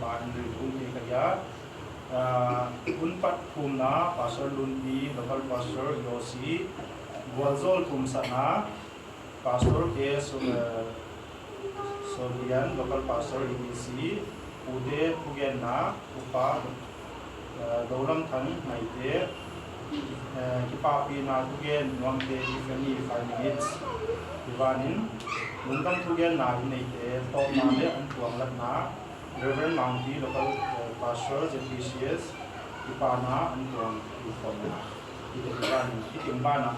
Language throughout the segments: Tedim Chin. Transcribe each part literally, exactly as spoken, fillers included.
Pa in lui tung thei ka hia. Ah, hun pat thumna Pastor Lunpi, local pastor, E O C, gualzawl thumsakna Pastor K. So, eh, Solian, local pastor, E B C, Pute thugenna, Upa, eh, Dolam Thang Ngaite, eh, kipahpihna thugen nuamte, if any, five minutes. Hi vanin, lungdam thugenna i neite, tawpna le an tuanglatna, Reverend Mangpi, local, eh, pastor, Z P C S, kipahna an tuang i khawmna. Hi te hi vanin, hi teng banah,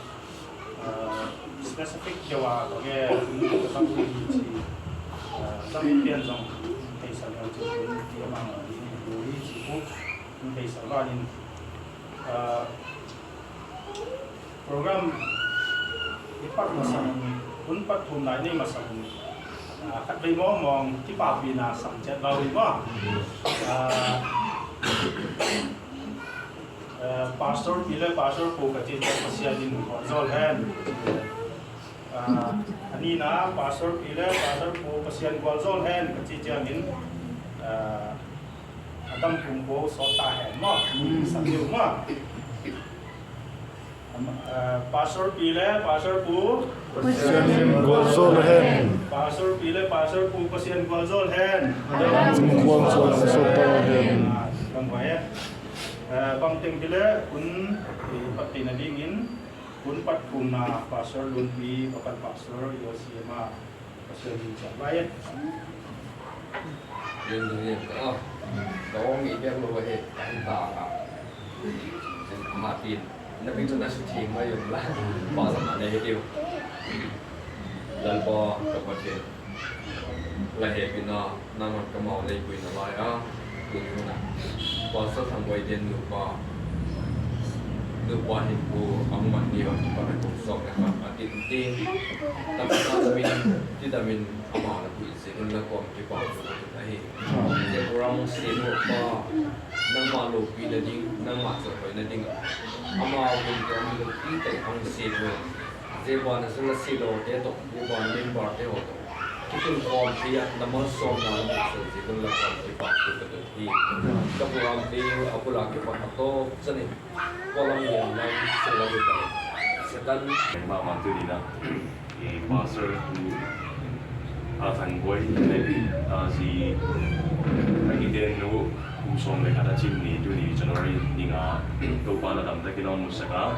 eh, specific deuh a ka nge, ka zang uh hi ci, eh, zang uh pian zong, theisak neu ci, ti a mang a, hi, hi ci uh, theisak vanin, eh, program i pat masa hun, hun pat thumna i nei masa hun, ah, khatvei mawngmawng kipahpihna sam ciat lau hi maw? Ah, eh, Pastor Pi le Pastor Pu ka ci ciang Pasian in gualzawl hen. Ah, a nihna Pastor Pi le Pastor Pu Pasian gualzawl hen ka ci ciangin, ah, a dam kum ko sawt ta hen maw? Sam deuh maw? Eh, Pastor Pi le Pastor Pu Pasian gualzawl hen. Pastor Pi le Pastor Pu Pasian gualzawl hen. Pasian gualzawl hen. Ah, bang vai, eh, bang teng hi le hun, eh, pat theihna dingin hun pat thumna Pastor Lunpi, local pastor, E O C mah Pasian min ciat vai e. Yen ding yen ka, ah, ka ong i biak lo he, ka hita ka. Sen kama tin. Na pin na su thing mai yom la. Pa la ma ne he diu. Lalpa ka Pathian. La hehpihna nangawn ka mau nei puina lai a. Tun huna. Pastor Thang Boi Dian nupa. Nupa hin pu ang man ni ong kipan a kong sok na ka. A tin tin. Taksa min. Ti da min. Amau na pu Zia in la kuam kipa tu ka tut ahi. Zia program siam uh pa, nangmah lopih nading, nangmah zawhhoih nading ah, amau in program lopih tak hong siam uh. Zia ban a zong la si lawte tawh, zia ban member te haw tawh kitun khawm thei ah, na malsawmna la muhsuan ziak un la kuam kipa tu ka tut hi. Ka program te a bul a kipan a tawp zanin Kawlam lian lam sung lam hi ta. Satan. Mahmah tuni-in ah, i Pastor Pu, a, Thang Boi le, a, zi a kiten nu kum sawm le khat a cin ni tuni January ni nga Topa na damtakin a hong musak a.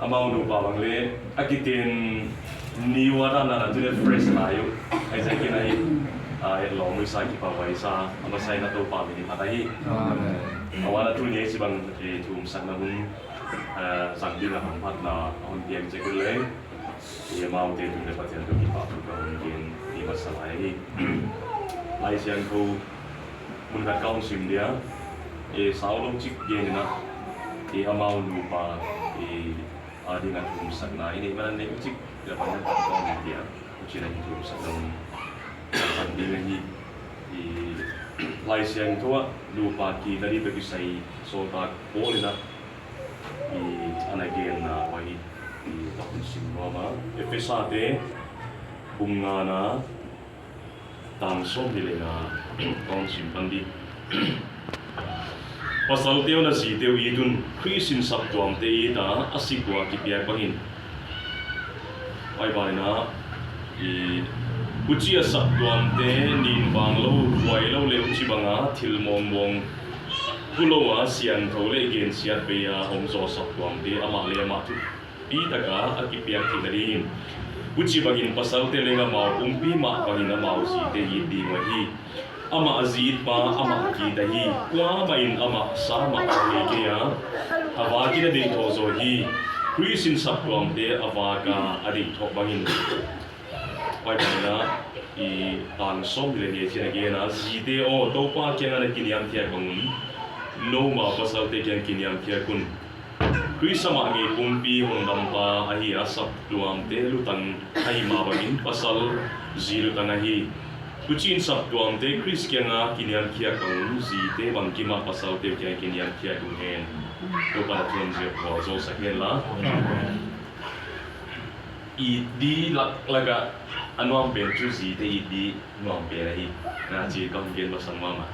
Amau nupa bang le a kiten ni ua dan na tuni fresh lai uh. Ai zai kin ai, a, et lawm uh i sa kipa ua i sa a masa in a Topa min in phat ahi. Amen. A ua na tuni ai si bang, e, thumsakna hun, e, zang ding a hamphatna a hun piang cek uh leng. E, amaute tun le Pathian tawh kipahthu ka hun gen i masa lai ahi. Lai Siangtho mun khat ka hong sim dia, e, sau lo cik gen in a, e, amau nupa, e, a ding a thumsakna i neih man a neih uh cik, dia pan a pan ka hong dia, uh cin a i thumsakna hun a pan ding ahi. I Lai Siangtho ah nupa kidali bek kisai sawltak Paul in a, i a na genna uh ahi. I tak in sim nuam a, Efesa te bung ngana, tang sawm nih le nga, tawng sim pan dih. Pasalte aw, na zite uh it un, Khrist in saptuamte it a, a sik uh a kipiak bangin. Pai bai na, i, huci a saptuamte nin vang lo, huai lo le huci banga thil mawngmawng thu lo a, siangtho le gensiat bei a om zaw saptuamte amah le amah thu pi taka a kipiak theih nadingin, huci bangin pasalte leng amau pumpi mah bangin amau zite it ding uh ahi. Amah a zi it pa amah a ki it ahi. Kuamah in amah sa mah a ngei kei a, a vak in a deih thawh zaw hi. Khrist in saptuamte a vak a, a deih thawh bangin. Pai pai na, i tang sawm nih le nga ciang a gen a, zite aw, Topa kiangah na kiniamthiak bangun, nomau pasalte kiang kiniamthiak un. Khrist amah ngei pumpi hong dampa ahi a, saptuamte lutang ahi mah bangin pasal zi lutang ahi. Huci in saptuamte Khrist kiangah kiniamkhiak bangun, zite bangkim ah pasalte kiang kiniamkhiak uh hen. Topa na thu hong zia, hong zolsak hen la. It di laklakah a nuam pen cu zite it di nuam pen ahi. Na ci ka hong gen masa mahmah.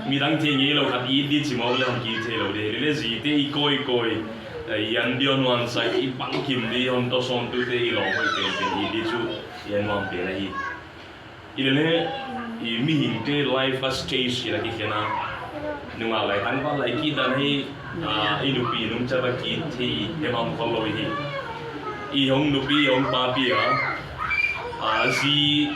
Midang thei ngei lo khat it di ci mawk le hong ki thei lo ding hi. Lele zite i kawikawi, eh, i an di hong nuansak, i pangkim di hong tawsawn tute i lawm hoih penpen it di cu i a nuam pen ahi. I lele i mihingte life a stage kila kikhen a, nungak lai tangval lai kit dan hi. Ah, i nupi nungcha va kit thei hemam khol lo hi. I hong nupi i hong papi a, ah, zi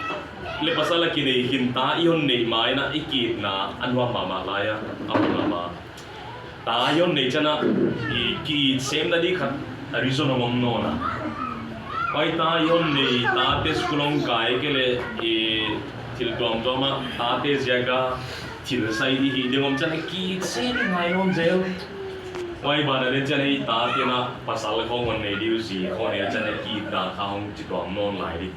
le pasal a kinei khin ta i hon neih ma-in ah i kitna a nuam mahmah lai a, a nuam mahmah. Ta i hon neih ciangah i ki-it semna ding khat a reason hong om nawn a. Pai ta i hon nei, tate school hong kai kei leh i thil tuamtuam ah tate ziak a thil sai i hih ding om ciangah ki-it sem i ngai nawn zel. Pai banah den ciangah i tate na pasal khawng hon nei ding uh, zi khawng nei ciangah ki-itna kha hong ci tuam nawn lai ding.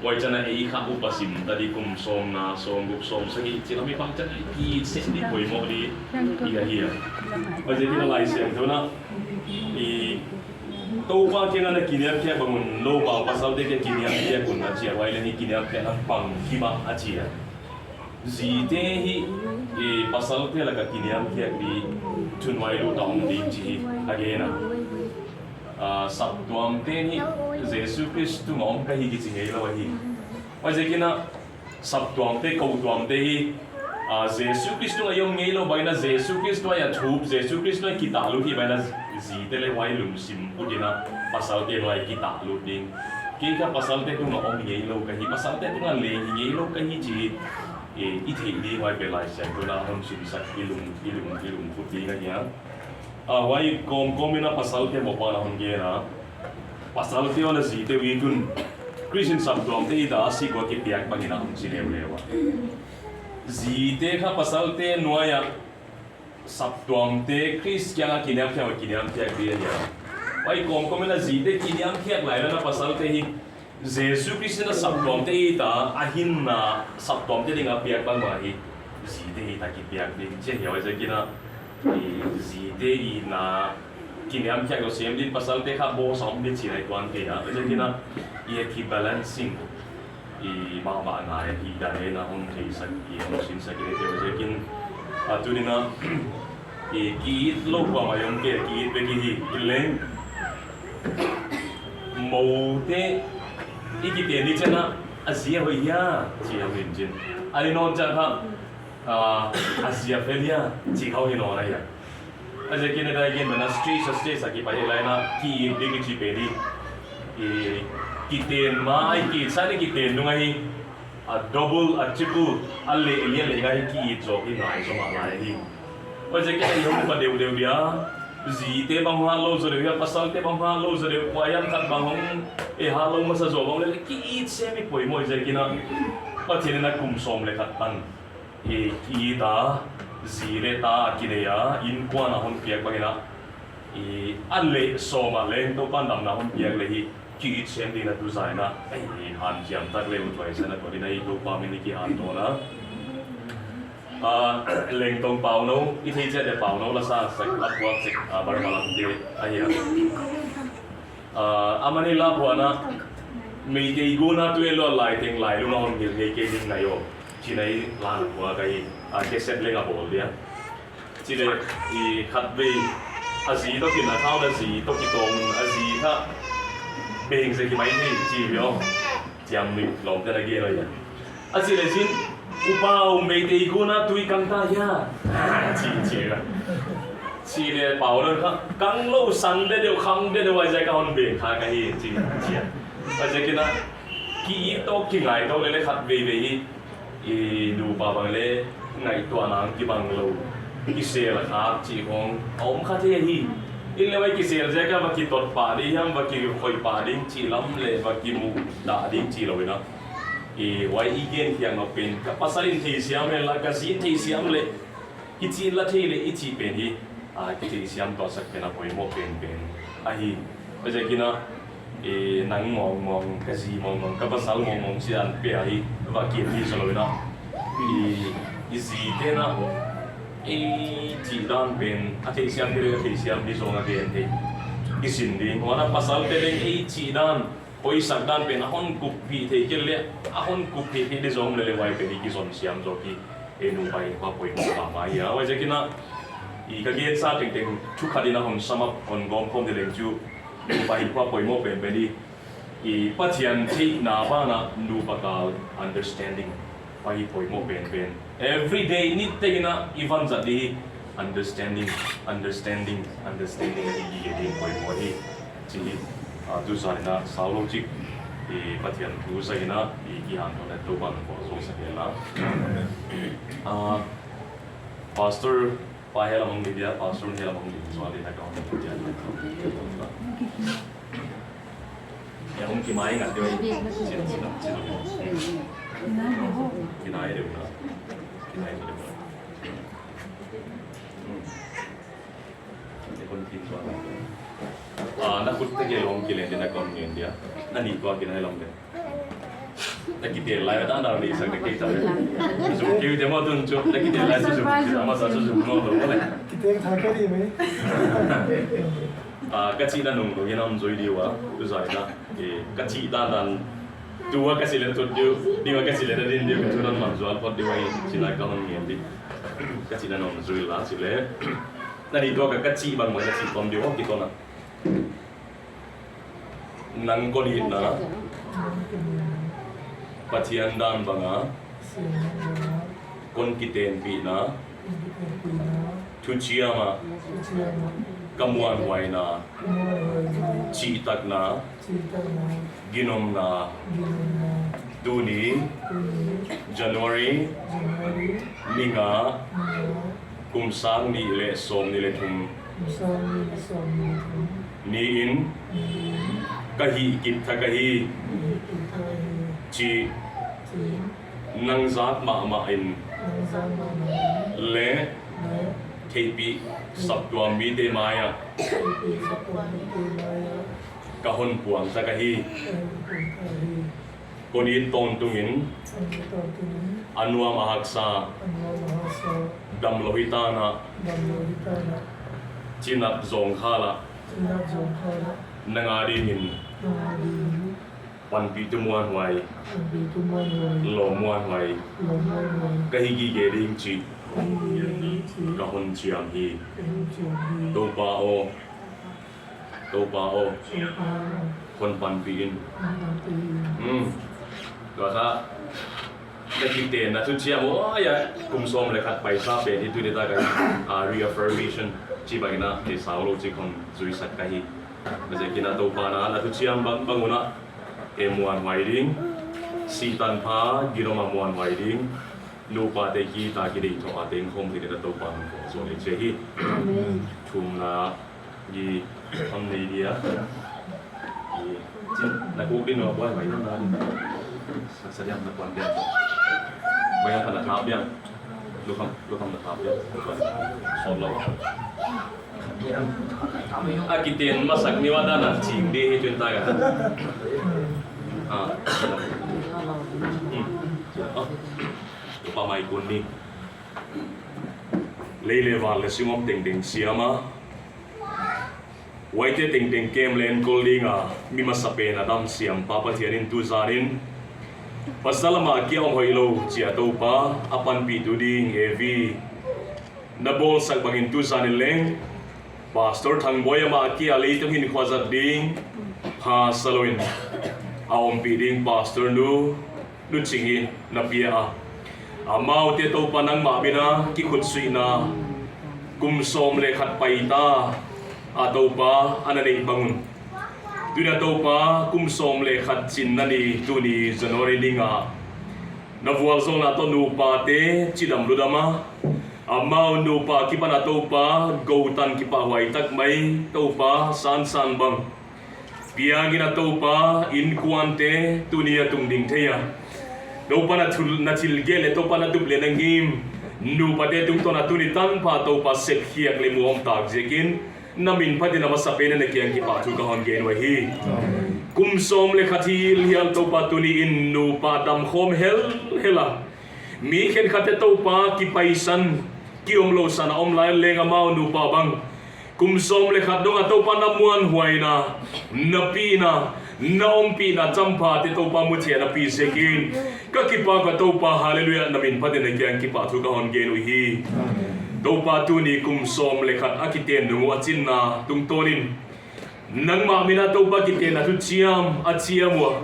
Pai ciangah ei kha upa sim ta ding, kum sawmnga, sawmguk, sawmsagih cih lam i pang ciangah ki-it sem ding poimawh ding i ka hi a. Pai ciangah kina Lai Siangtho na i Topa kiangah na kiniamkhiat bangun, no pau pasalte kiang kiniamkhiat un a ci a, huai leh i kiniamkhiat na pang hi mah a ci a. Zite hi i pasalte lakah kiniamkhiat ding thunuai lut a om ding ci hi a gen a. Ah, saptuamte hi Jesu Khrist tungah om ka hi kici ngei lo ahi. Huaiziakin ah saptuamte, kotuamte hi, ah, Jesu Khrist tungah i om ngei lo bangin ah Jesu Khrist tungah i a thup, Jesu Khrist tungah i kitahlut hi bangin ah zite le huai lungsim putin ah pasalte tungah i kitahlut ding. Kei kha pasalte tungah om ngei lo ka hi, pasalte tungah leng hi ngei lo ka hi ci, eh, i theih ding huai pen Lai Siangtho na hon sinsak i lung, i lung, i lungput ding ahi a. Ah, huai kawmkawm in ah pasalte mawhpa na hon gen a. Pasalte aw na zite uh it un, Khrist in saptuamte it a, a sik uh a kipiak bangin ah hong ci leuleu a. Zite kha pasalte nuai ah saptuamte Khrist kiangah kiniamkhiat, kiniamkhiat ding ahi a. Huai kawmkawm in ah zite kiniamkhiat lai lo in ah pasalte hi Jesu Khrist in ah saptuamte it a, a hinna saptuamte dingah a piak bangbang ahi. Zite it a kipiak ding ci ahi a, huaiziakin ah i zite itna kiniamkhiat lo sem ding pasalte kha bawsa om ding cih na i tuan kei a, huaiziakin ah i a kibalancing i mahmah ngai ahi dan in ah hong theisak, i hong sinsak i hi a, huaiziakin ah tuni in ah i ki-it lo kuamah i om kei a, ki-it bek i hi. I leng mote i kiten ni ciangah a zi a hoih hia ci a hong in cin. A ni nawn ciang kha, ah, a zi a fel hia ci kha hong hi nawn ahi a. Huaiziakin a dai gen bangin ah stage a stage a kipai hi lai in ah ki-it ding i ci pen hi. I kiten ma a i ki-it sa ni kiten dung ahi. A double, a triple, a leh lian leh ngai hi, ki-it zawk hi ngai zaw mah lai hi. Huaiziakin ah i hong pa deuhdeuh dia, zite bang hong hat lo zaw deuh hia, pasalte bang hong hat lo zaw deuh, kua hiam khat bang hong e hat lo masa zaw bang leh ki-it sem i poimawh, huaiziakin ah Pathian in ah kum sawm le khat pan i ki-it a, zi le ta a kinei a, innkuan a hong piak bangin ah i a leh sawm a leng Topa'n damna hong piak leh hi. Ki-it sem ding na tu zai na, ei, hanciam tak le uh tuai sa na kua ding na i Topa min i kihanthawn a. Ah, Lengtong Pauno, i thei ciat le Pauno la sa sak a puak cik, ah, Burma lamte ahi a. Ah, a man i la puan a, Meitei guna tu e lo lai teng lai lung a hon ngil ngei kei ding nai aw. Ci na i la na puak ahi, ah, cassette leng a bawl dia. Ci le i khatvei a zi tawh kina thau na zi tawh kitawng a zi kha beng zek hi mai ni ci hi aw. Ciam ni lawmte na gen aw ia. A ci le zin, "Upa aw, Meitei guna tui kang ta hia?" Ci, ci a. Ci le Pauno kha, "Kang lo, sang de deuh, khang de deuh, huaiziak a hon beng kha ka hi," ci, ci a. Huaiziakin ah ki-it tawh kingai tawh le le khat veivei hi. I nupa bang le ngaihtuahna hong kibang lo, kisel a khak cih khawng a om kha thei ahi. Inn le vai kisel ziak a va kitot pah ding hiam, va kikhoih pah ding cih lam le va kimuhdah ding cih lo in ah, i huai i genkhiat nop pen ka pasal in theisiam hen la, ka zi in theisiam leh, kicin la thei leh i cih pen hi. A, kitheisiam tuahsak pen a poimawh penpen ahi. Huaiziakin ah, e, nang mawngmawng, ka zi mawngmawng, ka pasal mawngmawng ci dan pia hi, va kiat hi zaw lo in ah, i, i zite in ah ei cih dan pen a theisiam hi leh a theisiam ding zong a gen thei. kisin ding. Huan a pasalte ding ei cih dan, hoihsak dan pen a hon kuppih thei kei leh, a hon kuppih thei ding zong leh leh huai pen i kizon siam zaw hi. Ei nupa i pa poimawh mahmah hi a. Huai ziakin ah i ka gensa tengteng thu khat in a hon sum up, hon gawm khawm ding leng cu, nupa i pa poimawh penpen hi. I Pathian theihna banah nupa kal understanding pa hi poimawh penpen. Every day, nitte in ah i vanzat ding hi understanding, understanding, understanding a i gige ding poimawh hi. Ci hi, ah, tuzan in ah sau lo cik i Pathian thu zang in ah i kihanthawn a Topa'n hong zuangsak hen la. Ah, Pastor pa hel a hong ding dia, Pastor hel a hong ding, sual ding a ka hong ding dia. Ya hong kimai ngat dia. Sin, sin, sin. Kinai deuh na. Kinai deuh na. Hmm. Ni kon tin sual na. Ah, na khut tawh kei lawng kilen ding, na kon ngen dia. Na nih tua kinai lawng ding. Na kitel lai a dan dan lei sak na kei ta le. Zum kiu te maw tun cu. Na kitel lai cu zum kiu ta maw, sa cu zum maw lo maw le. Kiteng tha ka dih mai. Ah, ka cihna nungnung in a hong zui ding uh a, tuzan in ah. Eh, ka cih dan dan. Tu a ka cih leh thut ding uh, ding a ka cih leh na din ding uh, ka thu nan man zual phot ding uh a hi, ci lai ka hong ngen ding. Ka cihna nungnung zui la ci leh. Na nih tua ka, ka cih bangbang ka cih tom ding uh, kiton a. Nang kon itna Pathian dan banga kon kitenpihna thuciam ah ka muanhuaina, cihtakna, ginomna, tuni January ni nga, kum sang nih le sawm nih le thum ni-in ka hih kip thak ahi, cih nang zak mahmah in le theihpih saptuam mite mai-ah ka hon puang thak ahi. Kon it tawntungin a nuam a haksa, dam lo hi ta na, cinat zawngkhal ah nang a dingin panpihtu muanhuai, lawm muanhuai ka hi gige ding cih ka hon ciam hi. Topa aw, Topa aw, hon panpih in. Tua kha na kitenna thuciam aw, a kum sawm le khat paisa pen hi, tuni tak a reaffirmation cih bangin ah kei sau lo cik hon zuisak ka hi. Ka zekin ah Topa na na thuciam bangbang un ah e muanhuai ding, sihtanpha ginom a muanhuai ding, nupate kita kideih thawh a teng khawm dingin a Topa hong kawh zual hi ci hi. Thumna i hon nei dia. I cin na kuk din a buai mai na na din. Sa diam na kuan diam. Bai a na thap diam. Lukham, lukham na thap diam. Sawt lo. A kiten masak ni wa dan a cing di hi tun ta ka. Ah. Hmm. Ah. Topa mai kun ni. Lei le van le sungah om tengteng siam a, huaite tengteng kem le enkol dinga mi masa pen a dam siampa Pathian in tuzanin pasal amah kia hong hoih lo ci a Topa a panpihtu ding Evi na bawlsak bangin tuzanin leng Pastor Thangbawi amah kia leitung hin khuazat ding pha sa loin a ompih ding Pastor nu Nu Cing hi na pia a, amaute Topa nangmah mina kikhutsuihna kum sawm le khat paita a Topa a na neih bangun, tuna Topa kum sawm le khat cinna ni tuni January ni nga na vualzawlna tawh nupate cidam ludam a, amau nupa kipana Topa gotan kipahhuai tak mai Topa sansan bang piangin a Topa innkuante tuni a tung ding thei a, Topa na thil, na thil gel le Topa na dup le na ngim nupate tungtawn a tuni tanpha Topa sepkhiak le muhawm tak ziakin na min phatin a masa pen a na kiang kipahthu ka hon gen uh ahi. Kum sawm le khat hi lial Topa tuni in nupa damkhawm helhel a, mi khenkhatte Topa kipaisan kiom losan a om lai leng amau nupa bang Kum sawm le khat dongah Topa na muanhuaina, na pina, na ompihna champhate Topa muthia na pi zekin ka kipak a Topa, halleluiah, na min phatin na kiang kipahthu ka hon gen uh hi. Topa tuni kum sawm le khat a kiten nung uh a cinna tungtawnin nangmah mina Topa kitenna thuciam a ciam uh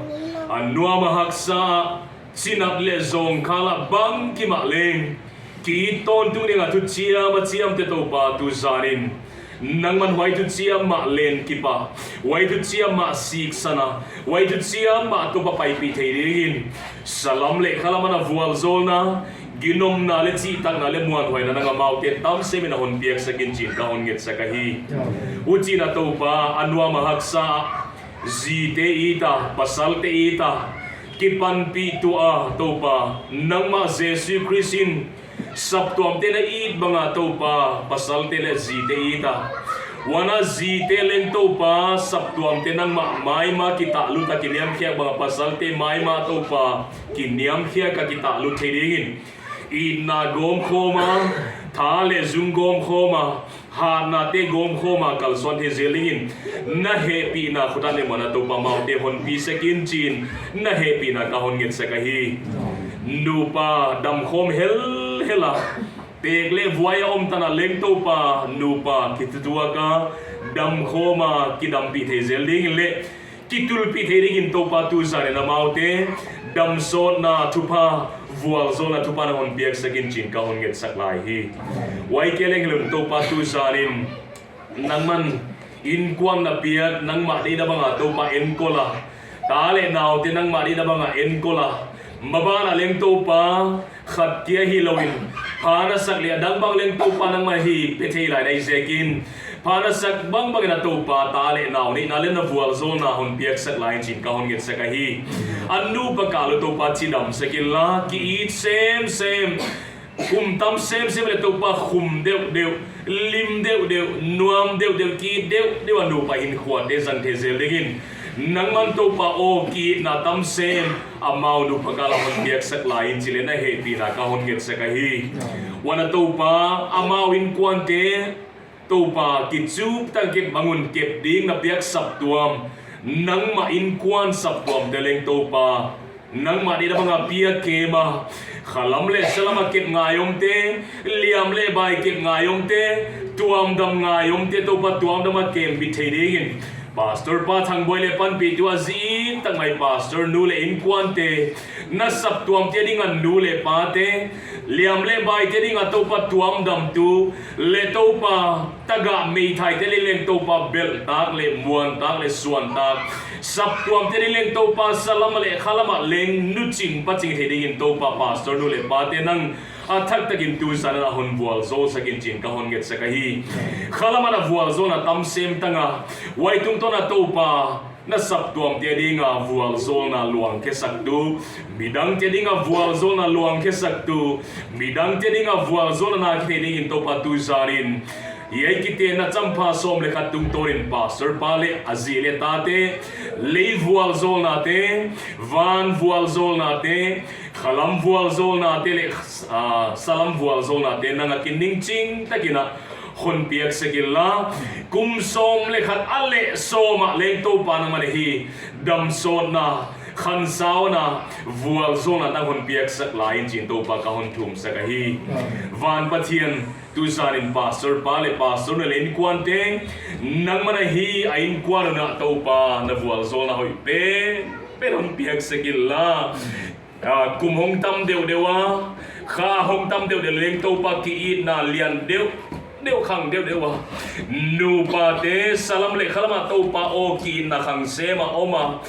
a, a nuam a haksa ah, cinat le zawngkhal ah bang kimah leng ki-it tawntung dingah thuciam a ciamte Topa tuzanin nangman huai thuciam mah len kipa, huai thuciam mah siksana, huai thuciam mah Topa paipih thei dingin salam le khalam a na vualzawlna, ginomna le cihtakna le muanhuaina nang amaute tamsemin a hon piaksakin cin ka hon ngetsak ahi. Ucina Topa a nuam a haksa zite it a, pasalte it a, kipanpih tuah a Topa nangmah Jesu Khrist in saptuamte na it banga Topa pasalte le zite it a, huana zite leng Topa saptuamte nangmah maima kitahlut a kiniamkhiak banga pasalte maima Topa kiniamkhiak a kitahlut thei dingin itna gawmkhawm a, tha le zung gawmkhawm a, hatnate gawmkhawm a kalsuan thei zel dingin na hehpihna khut a le muan a Topa amaute honpi sekin cin na hehpihna ka hon ngetsak ahi. Nupa damkhawm helhel a, tek le vuai a om tana leng Topa nupa kitutuak a, damkhawm a kidampih thei zel dingin le kitulpih thei dingin Topa tuzanin amaute damsawtna thupha, vualzawlna thupha na hon piaksakin cin ka hon ngetsak lai hi. Huai kei leng hilun Topa tuzanin nangman innkuan na piak, nangmah deihna banga Topa enkol a, ta le naute nangmah deihna banga enkol a, mabana leng Topa khat kia hi loin pha na sak le a dang bang leng Topa nangmah hi pe thei lai na hi zekin pha na sak bangbangin a Topa ta le nau neihna le na vualzawlna hon piaksak lai cin ka hon ngetsak ahi. A nupa kal uh Topa cidamsak inla ki-it semsem, kum tam semsem le Topa khum deuhdeuh, lim deuhdeuh, nuam deuhdeuh, ki-it deuhdeuh a nupa hinkhuate zang thei zel dingin nangman Topa aw ki-itna tamsem amau nupa kal a hon piaksak lai in ci le na hehpihna ka hon ngetsak ahi. Huana Topa amau innkuante Topa kicuptak kep bangun kep ding na piak saptuam, nangmah innkuan saptuamte leng Topa nangmah deihna banga piak kem a, khalam le salam a kep ngai omte, liam le bai kep ngai omte, tuamdam ngai omte Topa tuamdam a kembit thei dingin Pastor pa Thangboi le panpihtu a zin tak mai Pastor nu le innkuante, na saptuamte dinga nu le pate, liam le baite dinga Topa tuamdamtu le Topa tagah meithaite le leng Topa belhtak le muantak le suantak, saptuamte le leng Topa salam le khalam ah leng nucing pacing thei dingin Topa Pastor nu le pate nang a thaktakin tuzanin a hon vualzawlsakin cin ka hon ngetsak ahi. Khalam ah na vualzawlna tamsem tanga, huai tungtawna Topa na saptuamte dinga vualzawlna luangkhiasaktu, midangte dinga vualzawlna luangkhiasaktu, midangte dinga vualzawlna na kithei dingin Topa tuzanin hiai kitenna champha sawm le khat tungtawnin Pastor pa le a zi le tate, lei vualzawlnate, van vualzawlnate, khalam vualzawlnate le ah, salam vualzawlnate nang a kiningcing takin a hon piaksak inla, kum sawm le khat a leh sawm ah leng Topa nangman ahi damsawtna, khansauna, vualzawlna nang hon piaksak lai in cin Topa ka hon thumsak ahi. Van Pathian, tuzanin Pastor pa le Pastor nu le innkuante nangman ahi a innkuan un ah Topa na vualzawlna hoih pen pen hon piaksak inla, ah, kum hong tam deuhdeuh a, kha hong tam deuhdeuh leng Topa ki-itna lian deuhdeuh, khang deuhdeuh a, nupate salam le khalam ah Topa aw ki-itna khang sem a om a,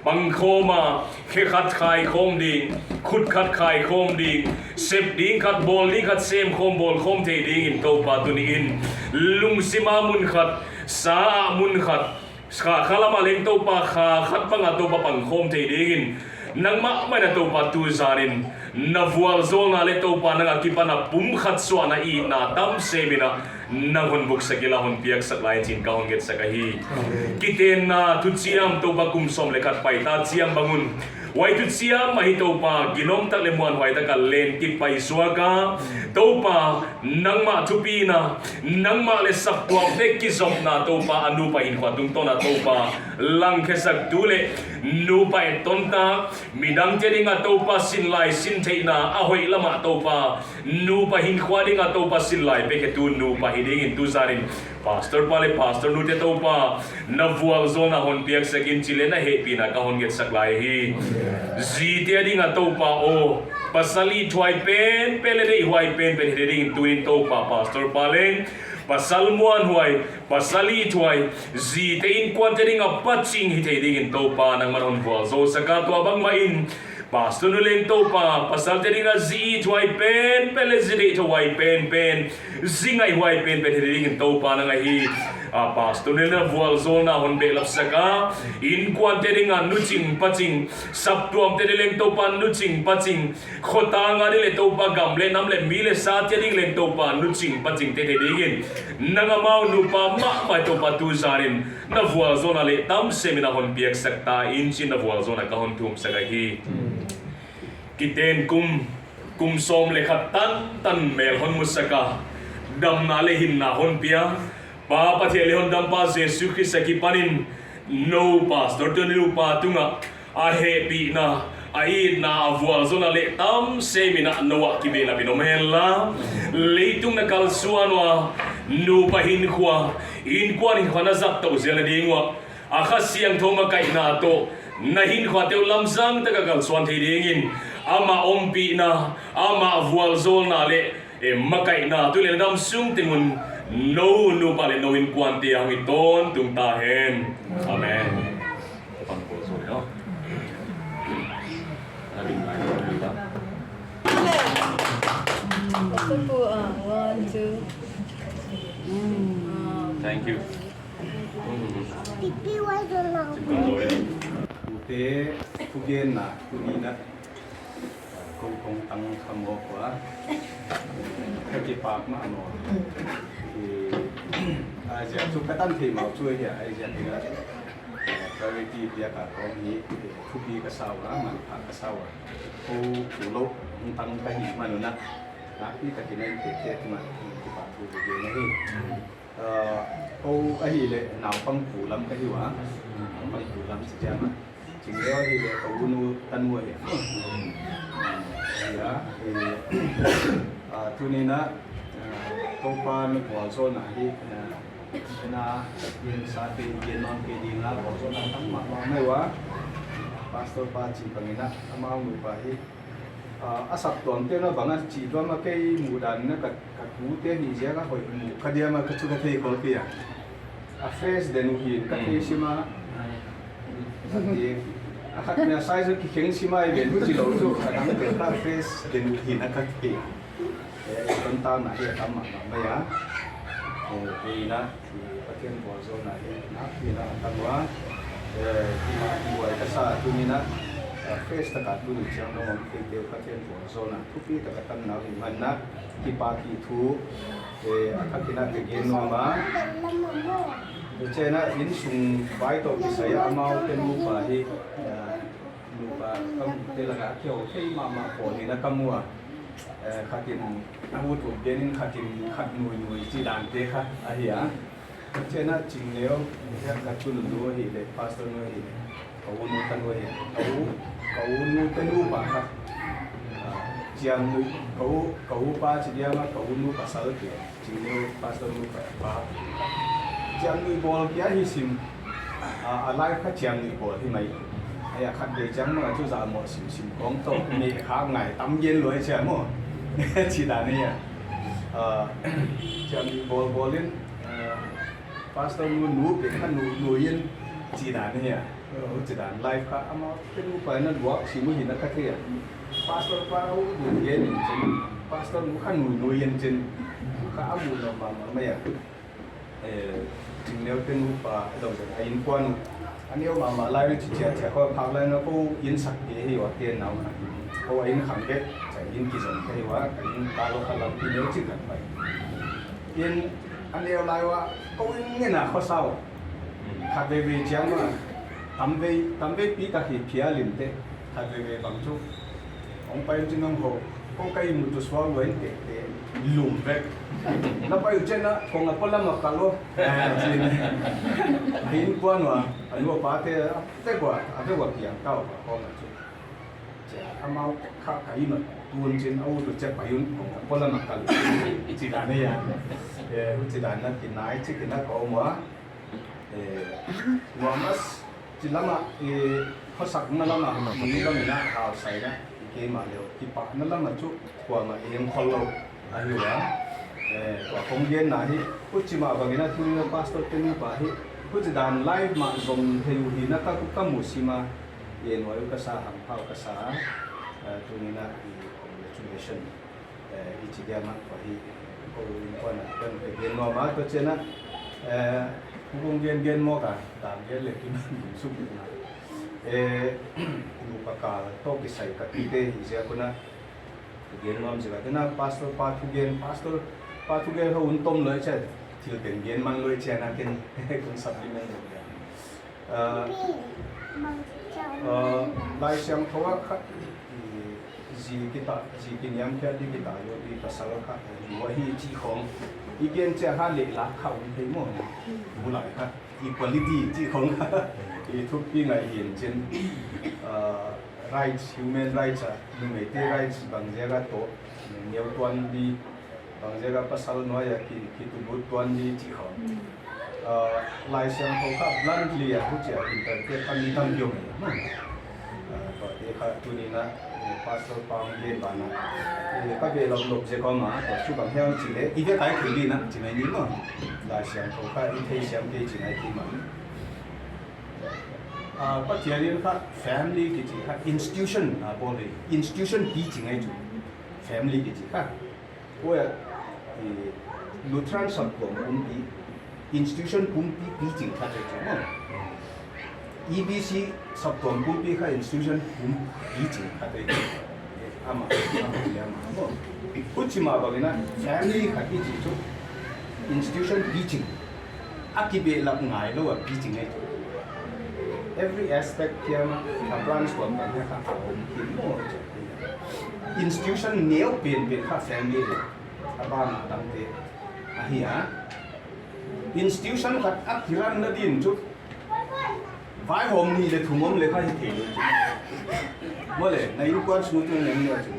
pangkhawm a, khe khat khaikhawm ding, khut khat khaikhawm ding, sep ding khat, bawl ding khat semkhawm bawlkhawm thei dingin Topa tuni in lungsim ah mun khat, sa ah mun khat, kha, khalam ah leng Topa kha khat banga Topa pangkhawm thei dingin nangmah mah in a Topa tuzanin na vualzawlna le Topa nang a kipan a pumkhat suahna itna tamsem in a nang hon buksak inla hon piaksak lai in cin ka hon ngetsak ahi. Kitenna thuciam Topa kum sawm le khat paita ciam bangun Huai tuciam ahi Topa, ginom tak le muanhuai taka len kipai suaka, Topa, nangmah thupina, nangmah le saptuamte kizopna Topa, a nupa hinkhua tungtawna Topa, langkhiasak tu le nupa ettonta, midangte dinga Topa, sin lai sin theihna a hoih lamah Topa, nupa hinkhua dinga Topa, sin lai pekhe tu nupa hi dingin tuzanin Pastor pa le pastor nute Topa, na vualzawlna hon piaksak in ci le na hehpihna ka hon ngetsak lai hi. Zite a dinga Topa aw, pasal ithuai penpen le deihhuai penpen hi dingin tunin Topa, pastor pa leng pasal muanhuai, pasal ithuai, zite innkuante dinga pacing hi thei dingin Topa, nangman hon vualzawlsak a, tua bangmah in pastor nu leng Topa, pasalte dinga zi ithuai penpen le zi deih thuai penpen, zi ngaihhuai penpen hi dingin Topa, nang ahi a pastor nu leng na vualzawlna hon behlapsak a, innkuante dinga nucing pacing, saptuamte ding leng Topa nucing pacing, khuatanga ding le Topa, gam le nam le mi le sate ding leng Topa nucing pacingte thei dingin nang amau nupa mahmah Topa tuzanin na vualzawlna le tamsemin a hon piaksak ta in ci-in na vualzawlna ka hon thumsak ahi. Kiten kum, kum sawm le khat tantan mel hon musak a, damna le hinna hon pia Pa Pathian le hondampa Jesu Khrist a kipanin no pastor tuni nupa tungah a hehpihna, a itna, a vualzawlna le tamsemin ah no ah kibehlapin om henla, leitung na kalsuan uh a, nupa hinkhua, innkuan hinkhua na zattoh zel nading uh ah, a Kha Siangtho makaihna tawh na hinkhuate uh lamsang taka kalsuan thei dingin amah ompihna, amah vualzawlna le, e, makaihna tu le na dam sung tengun no nupa le no innkuante a hong hi tawntung ta hen. Amen. One, two. Thank you. Pipi wai zo lo. Ute, thugenna tuni-in ah ko kong tang kha mawk uh a, ka kipak mahmah. Ahi zia cu ka tan thei mawk cu ahi a, ahi zia kei ah charity piak a kong hi, thupi ka sa uh a, manpha ka sa uh a, ko pu lo hong tang ka hih man un ah nakpi takin a inntekte tungah kipak thu ka gen ahi. Ko ahih leh naupang pu lam ka hi uh a, naupang pu lam ci ciang a, Cingleu ahih leh ka u nu tanu ahi a. Ahi a, tuni-in ah Topa na vualzawlna hi, na in sate gen nawn kei ding a vualzawlna tam mahmah mai uh a, pastor pa cih bangin ah amau nupa hi. A saptuamte na bang a cih tuam a, kei muhdan in ah ka, ka tute nih ziak a hoih muh ka diam a, ka cu ka thei khol kei a. A face den uh hin ka thei sim a. A khat nia size kikheng sim a, i ven uh ci lo cu a dangte kha face den uh hin a ka thei. Tontakna hi a tam mahmah mai a. Kei in ah Pathian vualzawlna hi nakpi in ah a tam uh a, keimah kihuai ka sa tuni-in ah, fresh taka tuni ciang dong om keite uh Pathian vualzawlna thupi taka tamna uh hi man ah, kipak hi thu a thakin ah ka gen nuam a. Tua ciang ah inn sung vai tawh kisai ah amaute nupa hi, nupa ka muhte lakah a kiho thei mahmah pawl hi in ah ka mu a. Khat in a ut ut gen in, khat in khat nuinui cih dante kha ahi a. Ciang ah Cingleu, ka cu nu ahih leh, pastor nu ahih leh, ka u nu tanu ahih leh, ka u, ka u nu tanu pa kha, ciamnuih, ka u, ka u pa ci diam a, ka u nu pasal kei, Cingleu pastor nu pa, pa. Ciamnuih bawl kia hi sim, a, a life kha ciamnuih bawl hi mai. Ahi a, khat vei ciang mah cu zahmawh simsim kawng tawh, meh khak ngai tam gen luai ciam maw? Ci dan ahi a. Ciamnuih bawlbawl in, pastor nu nu pek kha nu nu in ci dan ahi a. Ci dan life kha amau tanu pa in a luak sim uh hi in a ka thei a. Pastor pa uh nu gen in cin, pastor nu kha nu nu in cin, kha a mu nuam mahmah mai a. Cingleu tanu pa a dong zong a innkuan uh a neu mahmah lai uh ci ciatciat kho a, phak lai na ko inn sak te hi uh a, tenna uh kha ko a inn khang bek, ka inn kizom ka hi uh a, ka inn ka lo kha lampi neu cik khat pai. Inn a neu lai uh a ko inn ngen a khuasa uh. Khat veivei ciang uh a tam vei, tam veipi tak hi phia limte. Khat veve bang cu hong pai cin hong ho. Ko ka ihmut uh sual lua in tekte lum vek. Na pai uh cianah kong a pualam a kal aw. Hi in kuan uh a, a nu a pate a vek uh a, a vek uh a piang kau a kong a cu. Cia amau kha ka inn uh tun cin a ut uh cia pai un kong a pualam a kal uh. Ci dan a ya. Ci dan na kinai ci kina ka om uh a. Nuam a ci lamah, khuasakna lamah, mi lamina hausaina, keimah leh kipahna lamah cu kuamah eng khol lo ahi uh a. Tua kong genna hi, huci mah bangin a tuni a pastor te nupa hi, huci dan live mah zong thei uh hi na ka, ka mu sima, nuai uh ka sa, hampha uh ka sa a, tuni na congratulation. I ci dia mah tua hi, ko innkuan ah kan ka gen nuam a, tua cianah kong gen gen mawk a, tam gen le kim suk na. Nupa kal tawh kisai ka tute hi ziak un ah ka gen nuam zik a, ken ah pastor pa thugen, pastor pa thugen ho un tom lo i cia, thil teng gen man lo i cia na ken kong supplement lo dia. Lai Siangtho ah kha zi kita, zi kiniamkhiat dih kita lo dih pasal kha lu ahi cih khong i gen cia kha lehlak kha um thei maw? Bulai kha equality cih khong kha i thupi ngai hi in cin, rights, human rights ah numeite rights bang ziak a tawh neu tuan dih, bang ziak a pasal nuai a ki, kitulut tuan dih cih khong. Lai Siangtho kha bluntly a hucia interpret a mi tam kiom hi na. Tuate kha tuni na pastor pa hong gen banah ka behlap lop ziak om a, tua cu bang hiam ci le i vek ai thei dih na ci mai ni maw? Lai Siangtho kha i thei siam kei ci nai ti mah. Pathian in kha family kici kha institution a bawl hi, institution pi ci ngai cu family kici kha. Tua Lutheran saptuam pumpi, institution pumpi picing khat ei cu maw? E B C saptuam pumpi kha institution pumpi picing khat ei cu. Amah, amah, amah maw? Huci mah bangin ah family khat i ci cu institution picing. A kibehlap ngai lo a picing ei cu. Every aspect kiam a branch tuam tam hi kha a om khin maw? Institution neu penpen kha family hi. A ban a dangte ahi a. Institution khat a kiran nadin cu vaihawm nih le thum om le kha hi thei lo cu. Maw le, na innkuan sung tung neng nia cu.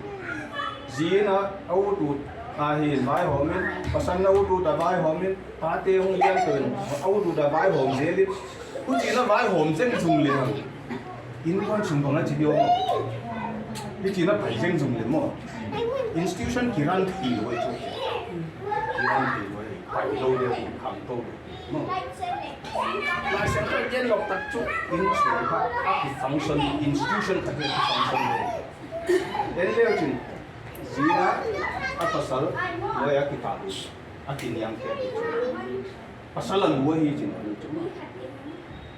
Zi in a ut ut a hi in vaihawm in, pasal na ut ut a vaihawm in, pate hong lian to in a ut ut a vaihawm zel in. Huci na vaihawm zeng zung le hang. Innkuan sung bang a ci dio maw? Hici na pai zeng zung le maw? Institution kiran thei lo ei cu. Kiran thei lo ei, pai lo le, kham to lo maw? Lai Siangtho gen lawk tak cu inn sung kha a ki function, institution khat hi a ki function lo. En leu cin, zi in a pasal nuai a kital uh, a kiniamkhiat uh cu. Pasal a lu ahi cin a lu cu.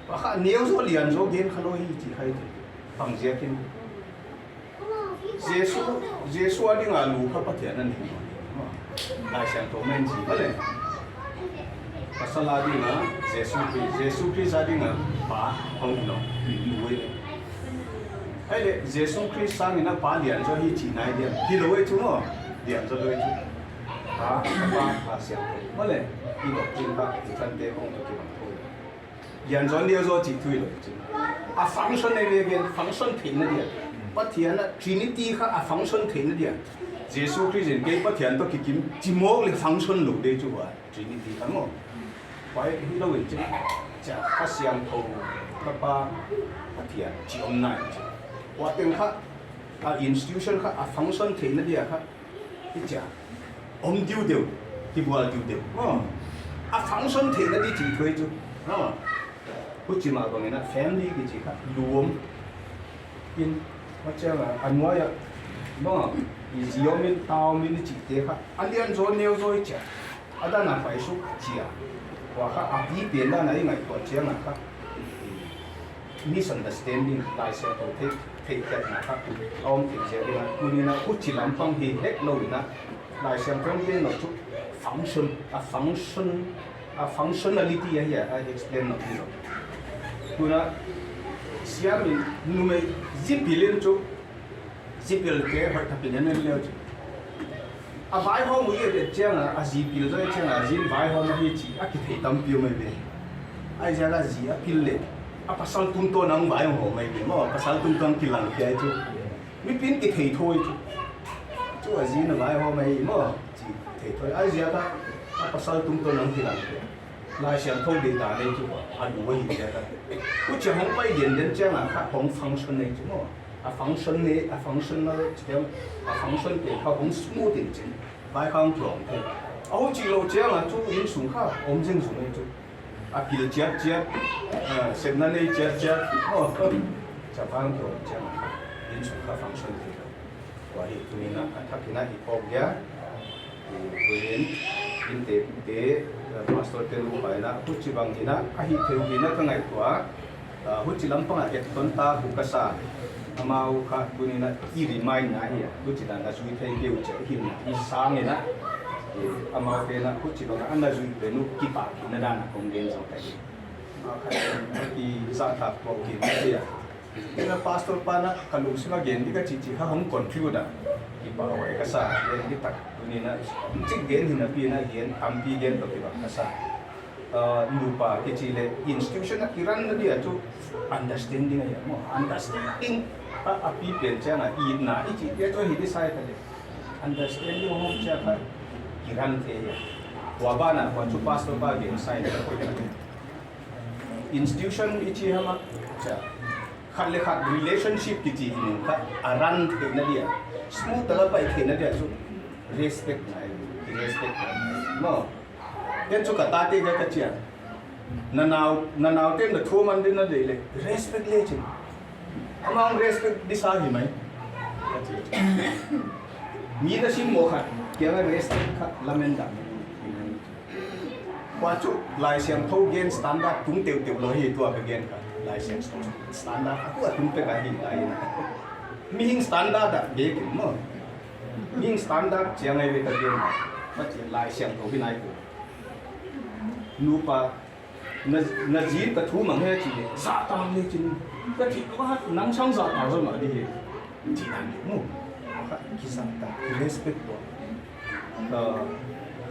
Pakhat neu zaw lian zaw gen kha lo hi ci khai thei. Bang ziakin Jesu, Jesu a dinga lu kha Pathian a nei. Lai Siangtho men ci kha le. Pasal a dinga Jesu Khrist, Jesu Khrist a dinga pa hong hi lo. Lu ei le. Ai le Jesu Khrist sangin a pa lian zaw hi ci nai diam. Hi lo ei cu maw? Lian zaw lo ei cu. Pa, pa, pa siang. Maw le, i dok cin pa, i kan te hong to ki bang tho. Lian zaw lian zaw cih thu hi lo cin. A function ei ve gen, function theihna dia. Pathian a Trinity kha a function theihna dia. Jesu Khrist in kei Pathian tawh kikim ci mawk le function lo dei cu hua. Trinity kha maw. Hua hi lo in cin. Cia kha siang tho ka pa Pathian ci om nai cin. Hua teng kha a institution kha a function theihna dia kha. Hi cia om diu deuh, kibual diu deuh. A function theihna di cih thuai cu. Huci mah bangin a family kici kha lu om in, a ciang a, a nuai ah bang a, i zi om in, ta om in i cihte kha a lian zaw neu zaw hi cia. A dan a paisuk cia. Kua kha a pi pian dan a i ngaihtuah ciang a kha misunderstanding, Lai Siangtho theih, theihkhiatna kha a om theih ziak in a, tuni in a huci lampang hi hek lo in a, Lai Siangtho in gen lo cu function, a function, a functionality ahi a, a explain lo hi lo. Tuna Siam in numei zi pil in cu, zi pilte hoih takin an en lio cu. A vaihawm uh i et et ciangah, a zi pil zaw i et ciangah, a zi in vaihawm ahi ci a kithei tampi om ahi ve. Ahi ziak a zi a pil le a pasal tungtawn ang vai hong hawm ahi ve maw, a pasal tungtawn kilang pia i cu. Mipi in kithei thawi cu. Cu a zi in a vaihawm ahi maw, ci kithei thawi. Ahi ziak a, a pasal tungtawn ang kilang pia. Lai Siangtho deihdan ei cu a duh ahi ziak a. Hucia hong pai diandian ciangah kha hong function ei cu maw. A function ne, a functional ciang, a function te kha hong smooth in cin. Vai kha hong tlawm thei. A huci lo ciangah cu inn sung kha om zengzung ei cu. A pil ciatciat, a, sepna nei ciatciat. Oh, ca vai hong tlawm ciangah inn sung kha function thei lo. Tua hi tuni-in ah a thakin ah i phawk dia. Tuin innte, te, pastor te lupa in ah huci bang in ah a hih theih uh hi-in ah ka ngaihtuah. Ah, huci lampangah etton tak uh ka sa. Amau kha tuni-in ah i remind na hi a, huci dan a zui thei kei uh ciah i hilhna i sang in ah. Eh, amaute in ah huci bangah a na zuih pen uh kipahkikna dan a kong gen zo ka hi. Ah, kha i zahtak tuah uh hi na hi a. Ina pastor pa na ka lungsim a gen ding ka cihcih kha hong conclude a. Kipa huai ka sa, gen ding tak tuni-in ah cik gen hi napi-in ah gen tampi gen tawh kibang ka sa. Ah, nupa kici le institution a kiran na ding a cu understanding a hi a maw. Understanding a, a pi pen ciangah itna i cih pia cu hi ding sai ta le. Understanding hong ciah kha kiran thei hi a. Kua banah kua cu pastor pa gen sai ta le. Institution i ci hama, ca, khat le khat relationship kici hi ning kha a run theihna dia, smooth tala pai theihna dia cu respect ngai, respect ngai maw. Ken cu ka tate ka ka cia, na nau, na naute na thu man ding na deih le respect le cin. Amau respect disa hi mai. Mi na simmawh khat kiangah respect kha lamen dah. Kua cu Lai Siangtho gen standard tung teuhteuh lo hi, tua ka gen kha. Lai Siangtho standard a tua tung pek a hi lai in. Mihing standard ah bek in maw. Mihing standard ciang ai ve ka gen. Pathian Lai Siangtho hi nai ko. Nupa, na, na zi in ka thu mang he ci, zahtak le cin. Ka thih kha nang sang zahtak zo mah dih hi. Ci dan dih mu. Kha kizahtak, ki respect tua. Ka,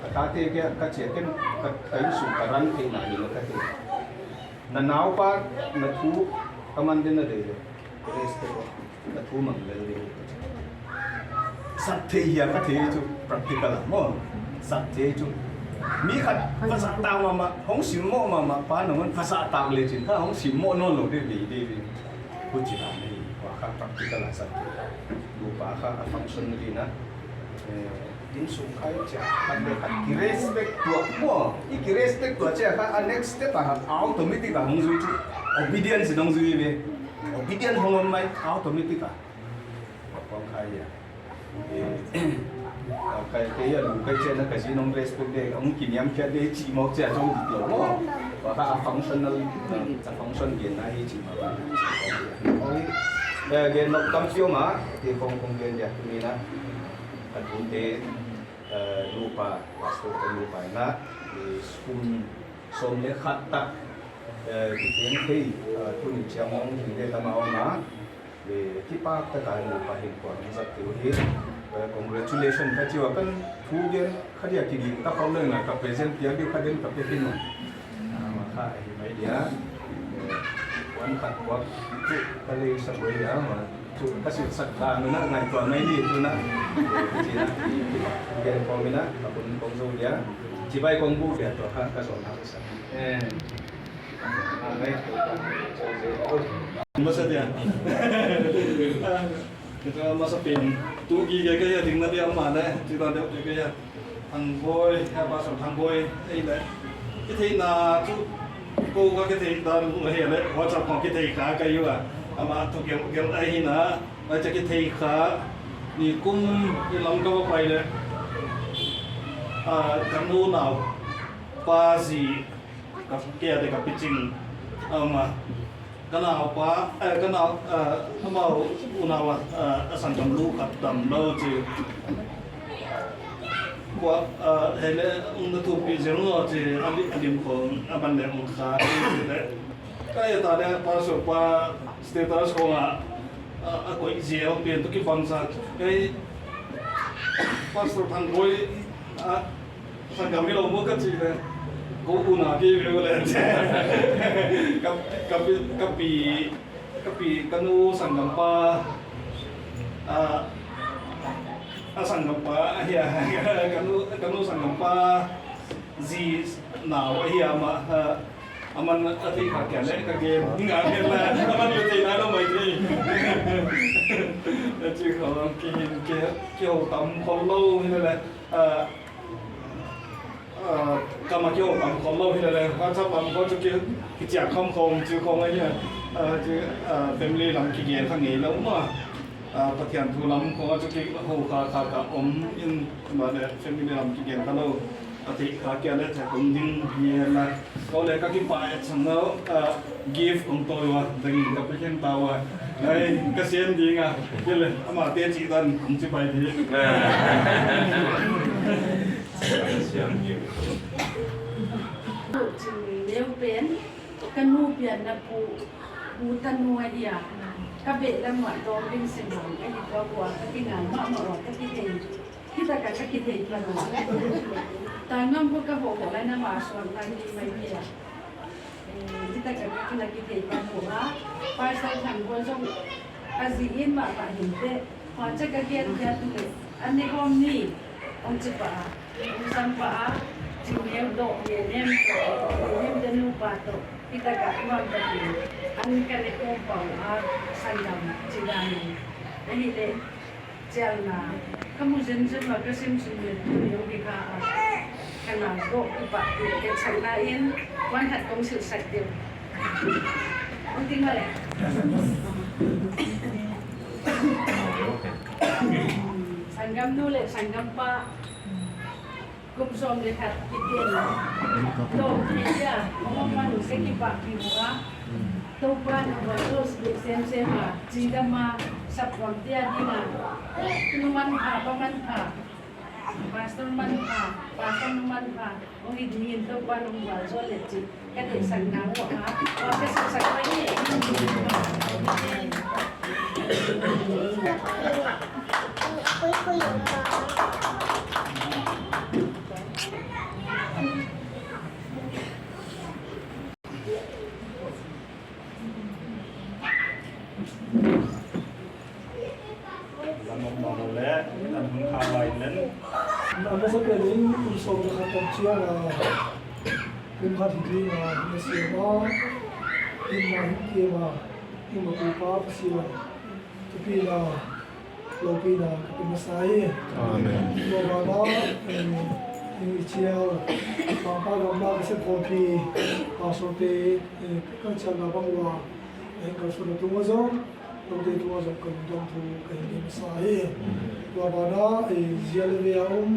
ka tate kia ka ciah ken ka, ka inn sung ka ran theihna hi lo ka thei. Na naupa na thu ka man den na dei le. Ka respect tua. Ka thu mang lel ding. Zat thei hia ka thei cu practical ah maw. Zat thei cu. Mi khat va zahtak mahmah, hong simmawh mahmah pa nangawn va zahtak le cin kha hong simmawh nawn lo ding, dei, dei, dei. Huci dan hi, kua kha practical ah zat thei. Nupa kha a function ding na. Eh, inn sung kha i ciah khat le khat ki respect tuah maw. I ki respect tuah ciah kha a next step ah automatic ah hong zui cu. Obedience in hong zui ve. Obedience hong om mai automatic ah. Kong khai ya. Eh, kai, kai ya lu kai ciah na ka zi nong respect de, hong kiniam khiat de, ci mawk ciah zong dik lo maw. Kua kha a functional, a function gen na hi ci mawk. Eh, gen nok tam cio ma, te kong, kong gen dia, tuni na. Ka tun te, eh, nupa, pastor te nupa na, eh, sum, som le khat tak, eh, ki teng thei, eh, tuni ciang mong hin le tama om a. Eh, kipak taka nupa hin kuang hi zat tiu hi. Eh, congratulation ka ciu a kan thu gen kha dia kiding ta khawm leng a ka present piak diu kha den ka pia khin un. Ah, ma kha ahi mai dia. Eh, kuan khat kuak tu ka lei sa boi dia ma tu ka sil sak ta nu na ngai tua mai ni tu na. Eh, ci na. Thu gen khawm ina ka pun kong zo dia. Ci bai kong bu dia tua kha ka zon ha sa. Eh. Masa dia. Kita masa pen. Tu gige ka ya ding na dia ma le. Ti ba deuh ka ya. Thang Boi, ya ba song Thang Boi. Ei le. Ki thei na tu ko ka ki thei ta lu he le. WhatsApp ko ki thei ka ka yu a. Ama tu gel gel ai hi na. Ai cha ki thei ka. Ni kum ni lam ka ba pai le. A, ka nu nau. Pa zi. Ka kia de ka picing ama ka naupa, eh, ka nau, eh, amau unau a, eh, a sanggam lu khat tam lo ci. Kua, eh, hele ung na thupi zeng lo ci, a lim, a lim khong a man le ung kha ci le. Ka et a le Pastor pa status khawng ah a, a koih zel pen tawh kibang sa. Kei Pastor Thang Koi a sanggam hi lo maw ka cih le ko un a kei veu le. Ka, ka pi, ka pi, ka pi, ka nu sanggampa a, a sanggampa ahi a, ka nu, ka nu sanggampa zi nau ahi a, amah a, a man a theih kha kia le ka gen nga ngen la, a man le thei nai lo mai thei. A ci khawng kihin ki, kiho tam khol lo hi le le. A, a, kam a kiho tam khol lo hi le le. Ka chap lam ko cu ki, kiciak kham khawng ci khawng ahi a. A, ci, a, family lam kigen kha ngei lo maw. A, Pathian thu lam khawng a cu kiho kha kha ka om in, mah le family lam kigen kha lo. A theih kha kia le thei tung ding hi la. Ko le ka kipah et sang lo, a, gift kong tawi ua, dang ka pe khen ta ua. Ai, ka sian ding a, kia le, ama te ci dan kong ci pai di. Cing neu pen, ka nu pian na pu, pu tanu ahi a. Ka beh lam ah tawm ding sim hang, ahi tua ua, ka kinga mahmah ua, ka kithei. Hi takah ka kithei pan uh a. Tangam khua ka hawh hawh lai na mah suan lai ni mai hi a. Eh, hi takah ka kina kithei pan uh a. Pastor Thang Koi zong a zi in mah pah hin teh. Hua cak ka gen kia tu le. An ne hawm ni. Ong ci pah a. Ong sam pah a. Cing neu tawh, neu nem tawh, neu nem te nu pa tawh. Hi takah nuam takin. An ka ne hawm pah uh a. Sangam ci dan ni. Ahi le. Cialna, ka mu zenzen lo ka sim sung le tu ni ong kikha a. Ka na gawh kipah tu ketsakna in, kuan khat kong silhsak deuh. Ong ting mah le. Sanggamnu le sanggampa. Kum sawm le khat kiten lawm thei dia, hong om man uh ka kipahpih uh a. Topa in a vualzawl semsem a, cidam a, saptuam tia ding a, nu manpha, pa manpha, pastor manpha, pastor nu manpha hong hi dingin Topa in hong vualzawl le cih. Ka deihsakna uh a, ka suksak pai hi. Lam ong mawh lo le, lam hun kha vai nen. Na masa pen in kum sawm le khat tak ciang a, kum khat hi ding a, na siam a, in na hin kiem a, in ma pu pa Pasian thupina, lopina ka pe masa hi. Amen. Tua banah, eh, in i cial, pangpa gamla ka sep khawmpi, pastorte, eh, ka cialna bang ua, eh, kalsuanna tungah zong, Note tungah zong ka lungdam thu ka hi ngei masa hi. Tua banah, eh, zia le ve a om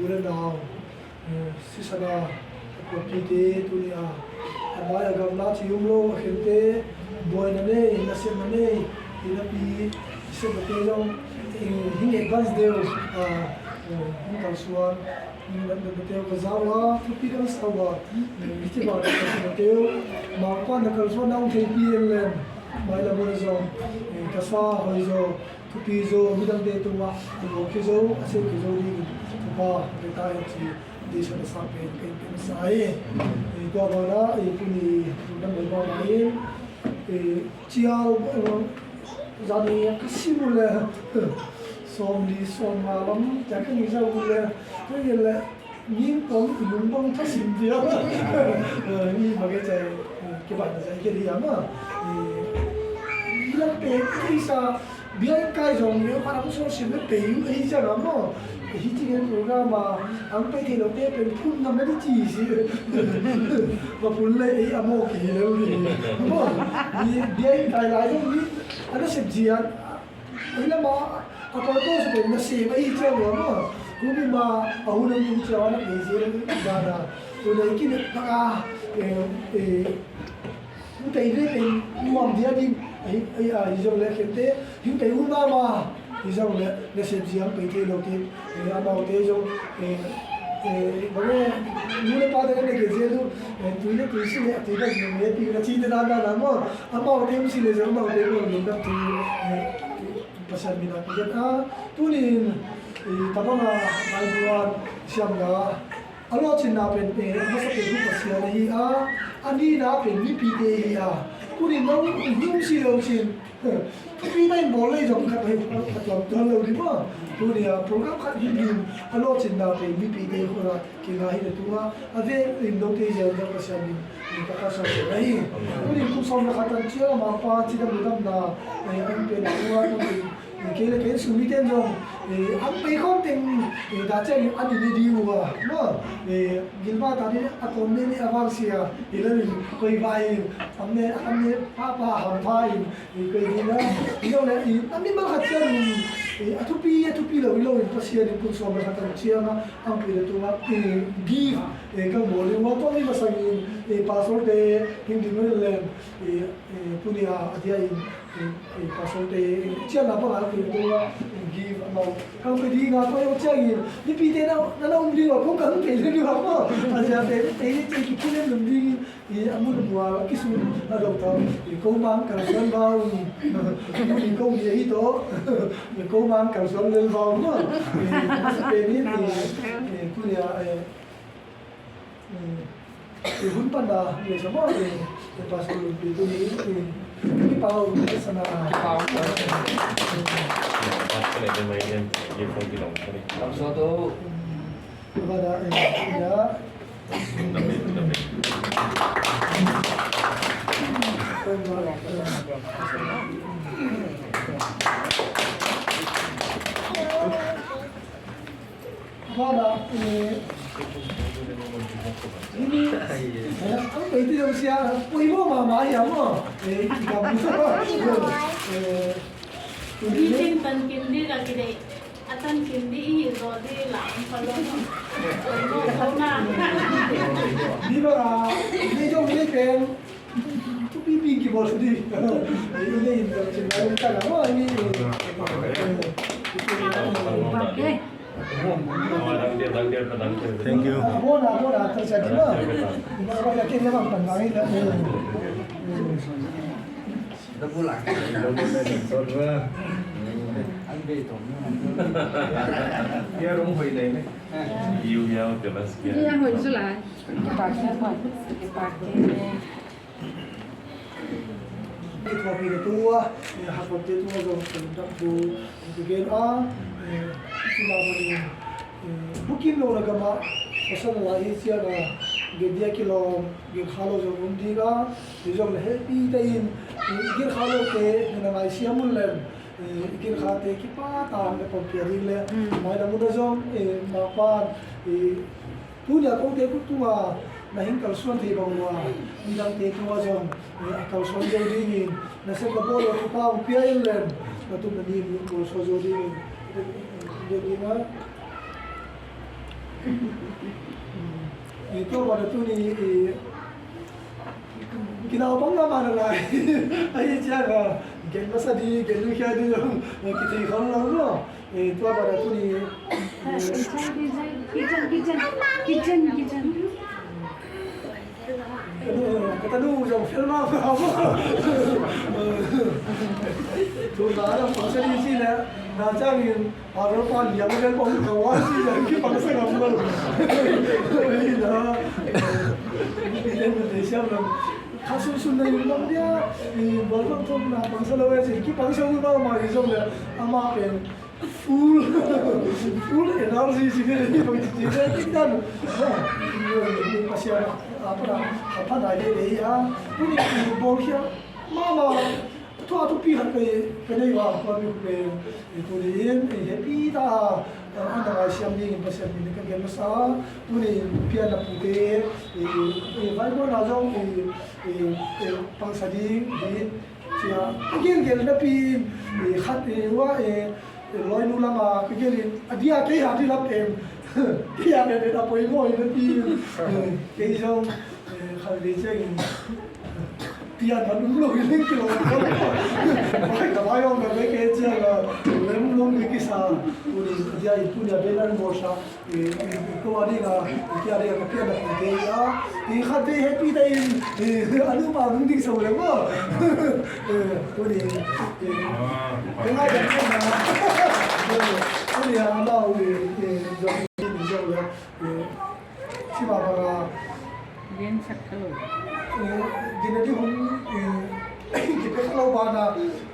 u le nau, eh, sisan a, a kuapite tuni a, a mai a gamla ci um lo, a khente buaina nei, nasepna nei, i napi, i sepnate zong, eh, hing advance deuh, ah, eh, hing kalsuan. Na, na, na teu ka za ua, thupi ka sa ua. Hiti bang na teu, mangpa na kalsuan na hong theipi en leng. Mai lam un zong, eh, ka sa hoi zaw, thupi zaw, midangte tungah, eh, hong khia zaw, a sep khia zaw dingin, thupa, ka ta hen ci, deihsakna sang pen, ka in pen sa hi. Eh, tua banah, eh, tuni, tuni dang mai banah in, eh, cial, eh, zani ka sim uh le, sawmli, sawmnga lam, cial ka ngi zau uh le, ka ngi le, Ning kong i lung bang thasim dia. Eh, i bang e cai, eh, kibang na cai ke dia ma. Eh, i lam pe kisa, biang kai zong ni, ma lam so sim le pe yu ei cang a ma. Hi ti ngen program a, ang pe thei lo te pen phun nam na di ci si. Ma phun le ei a mo ki le li. Ma, ni biang kai lai zong ni, ana sem zia. Ei lam a, a purpose pen nasem ahi ciang ua maw. Kumi ma, a hun a tung ciang a na pei zel dan a. Tuna i kinek bak a, eh, eh, hing pei ve pen nuam dia ding. Ahi, ahi, ahi zong le khente, hing pei un ma ma. Hi zong le, nasem ziang pei thei lo te, eh, amaute zong, eh, Eh, bang e, nu le pa te na ke je lu, eh, tui le tui si le, a tui le tui le, tui le tui le, na, na, na, mo. Amau te si le, amau te mo, lu na tui, eh, Pasian min a kigen a, tunin, eh, tabang a, Bible a siamna, a lawhcinna pen, eh, a masa pen Pasian ahi a, a nihna pen mipite ahi a. Tunin no, nung si lo cin, thupi na in bawl lei zong khat, khat lam tuan lo ding maw. Tuni a program khat hi ding, a lawhcinna pen mipite khua kinga hi le tunga, a ve in note zia zia Pasian min, min ka ka sa sa hi. Tuni kum sawm le khat tan cia ma pa cidam le damna, eh, an pen a ua tuni, eh, kei le kei sumi ten zong, eh, an pei khawm teng, eh, da cia in an in i di ua, maw, eh, gilma ta ni a ton ne ni a vang sia, i le in koi vai in, am ne, am ne, pa pa ham pa in, i koi ni na, i lo le, i, a mi ma khat cia in, i, a thupi, a thupi lo, i lo in Pasian in kum sawm le khat tan cia ma, ang pi le tunga, i, give, eh, ka bawl i ua, tua mi masang in, eh, pastor te, hing ding le lem, eh, eh, tuni a, a dia in, eh, eh, pastor te, eh, cia na pa ang pi le tunga, eh, give, amau, kang pi ding a, tua i cia in, ni pi te na, na na um ding a, kong kang pi le ding a, a cia te, te, te, ki pi le lum ding, i, a mun a bua, ki sun, a dong tau, i, ko mang kang suan bau, i, ko mi a hi to, i, ko mang kang suan lel bau, no, i, a sa pe ni, i, i, tuni a, eh, eh, i hun pan da, i sa mo, i, i pastor pi tu ni, i, i pau, i sa na. Pau. Pau. Pau. Meeting tan kim ding a kideih. A tan kim ding i hi zaw ding lam ka lo. Oi, mo, ko na. Ni ba, ni dong ni pen. Tu pi pi ki bol ding. Ni ni in tan kim ding ka la mo ni. Thank you. Mo na, mo na, tan sa di ma. Ni ba ka kin le bang pan ngai la. Bukim lo na gama pasal lai hi cia na, gen dia kilawm, gen kha lo zong um ding a, hi zong na hehpih ta in, i gen kha lo te na ngai siam un lem. Eh, i kin khate kipa ta na pawlpia ding le, mm, mai lam un a zong, eh, ma pan, eh, tunia kote kut tunga na hing kalsuan thei bang ua, midangte tunga zong, eh, a kalsuan zo dingin, na sep na bawl lo kipa hong pia in lem, na tup na ni mu bawl suak zo dingin, eh, eh, ding a. Eh, tua bana tuni, eh, Kinaupang mahmah na lai. Ahi ciang a, gen masa di, gen lungkhia di zong, kithei khol lo maw. Eh, tua bana tuni, eh, kitchen, kitchen, kitchen, kitchen, kitchen. Ka tanu, ka tanu zong fel mahmah maw. Tua bana pangsa di ci le, na ciangin, a, ro pa liam vel pawng ka wa si zong kipangsa ngam lo. Hi na. Iten ute siam lo. Kha sunsun na in lam dia, i, bol bang thong na pangsa lo e si kipangsa un lo ma i zong le. Ama pen full, full energy si ke ni bang ci ci le ki dan. Pasian a, a pa na, a pa na le le a. Tuni bol khia mama. Tua thupi khat ka, ka nei ua, tua mi pen, eh, tuni in, eh, happy ta, eh, an dang ai siam dingin Pasian min ka gen masa a, tuni in pianna pute, eh, eh, Bible na zong, eh, eh, eh, pangsa ding, eh, cia, ka gen gen napi in, eh, khat, eh, ua, eh, eh, loinu lama, ka gen in, a dia kei ha di lap em, kei ha pen, pen a poimaw in napi in, eh, kei zong, eh, khat ve ciangin, Pian man um lo hi ling kilo. Bai ka bai om ka bai ke cia ka lem lo ni kisa. Tuni dia i tuni a banner mo sa. I ko adi nga i kia adi ka pian da pute ya. I khat be happy da in. Anu pa nung ding so le mo. Tuni. Ngai da na. Tuni a ma u i jo i jo le. Sima banga. Lian sak ka lo. Gina di hun. Kipek lo bana.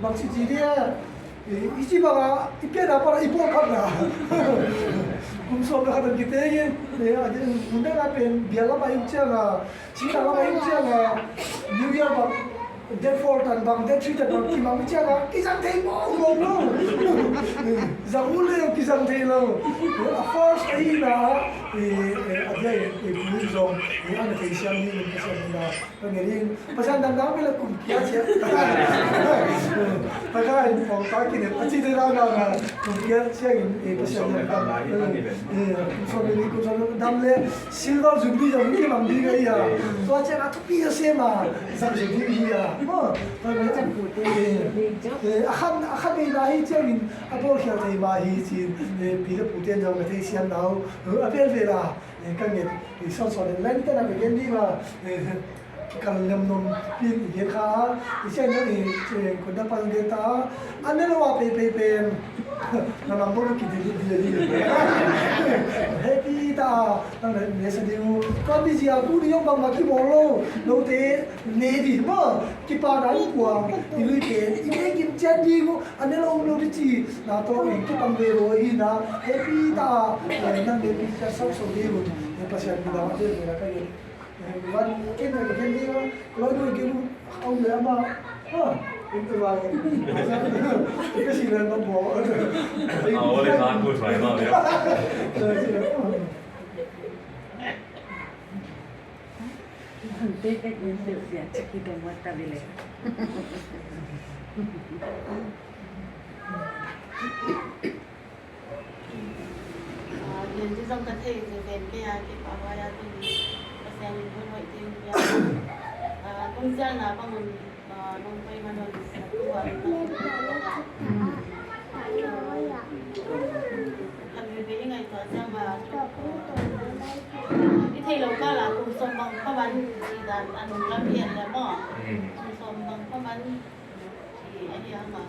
Bang si ji dia. Isi banga. Ipe na para ipo khat na. Kum som na khat kita ye. Mun na pen biala ba in cia na. Sina lama in cia na New Year bang date four tan bang date three tan bang kimang cia na kizang thei mawng mawng lo. Zang u le kizang thei lo. A first ahi na a dia i pui zong i ana thei siam ni in kisiam ni na. Ka ngerin Pasian dam dam bela kum kia cia. Taka in pawng ta kinem a ci te dang dang a kum kia cia in Pasian dam dam. Kum som ni kum som dam le. Silver jubilee zong hi mang ding a hi a. Tua ciang a thupi a sem a zang zong ding hi a. Maw, tua ciang a khan a khan ei na hi ciangin a bawl khial thei ma hi cin. Pi le pu ten zong na thei sian nau a vel vel a ka nget. Son son le ni ten a ka gen ding a. Kal nem nom pi i gen kha a i ciang zong i kunda pal gen ta a. An ne lo a pei pei pen. Na number ki delete dia hi. Happy ta. Nang na ne sa ding uh. Ka busy a ku ding uh bangmah kibawl lo. Note ne ding maw. Kipa na i kuang i lui pen i ne kim cian ding uh. A ne lo um lo ding ci. Na tawh in kipang ve lo hi na. Happy ta. Nang ne kim cian sau sau ding uh. Pasian mi na a ve ve na ka gen. Van ken na gen ding uh. Lo ding uh gen uh. Om le ama. Ha. Ken tu ba. Ken si le ma bo. Ah, ole na ku sai ma le. Te ka ken se sia chiki dong wa ta bile. Lian ci zong ka thei ve ven kei a kei pa huai a tuni Pasian in hun hoih ding bia. Kong cialna bang un nong poi man un na tu a khan ve ve i ngaihtuah ciang a i thei lo kal a kum sawm bang kha man ci dan a nung lam hian le maw. Kum sawm bang kha man. Ahi a ma,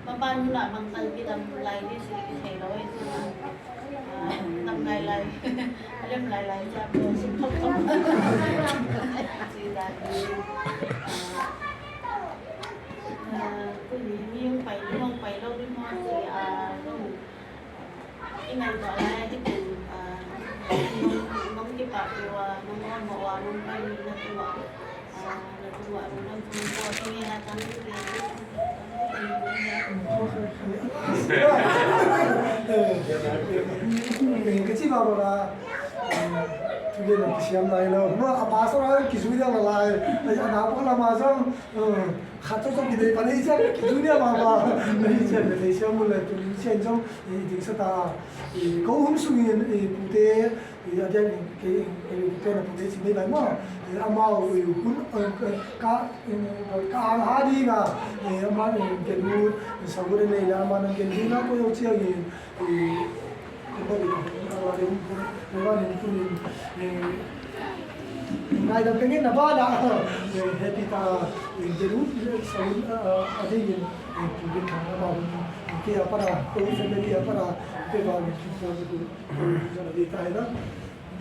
maban hun ah bang tal kidam lai ni si kithei lo ei tua. Dam lai lai, lem lai lai cia pua sum thok thok. Ci dan ni. Tuni mi hong pai ni hong pai lo ni maw ci a. I ngaihtuah lai a hi pen nong kipahpih uh a, nong awlmawh uh a, nong pai na tungah, na tungah nong lam tung pua tuni a tang. Ka ci bang bang a, tu le nong kisiam lai lo. Ma a pastor a kizui dang lai. A na pang lama zong. Khat zong zong kidei pan ei cian kitu nia mama. Ei cian na thei siam mun le tu ning cian zong i ding sa ta. Ko hun sungin i pute i a dian in kei in kei in pute ci mei bai maw. Amau i hun ka ka ang ha ding a. Amau in kei hun sa hun nei la amau nang kei ding a ko yo ciang in. Ngaidam ka ngen na bana. Happy ta in deru saun a dingin pubin thang a bau. Ke a para ko family a para ke bau in sa ku sa di ta na.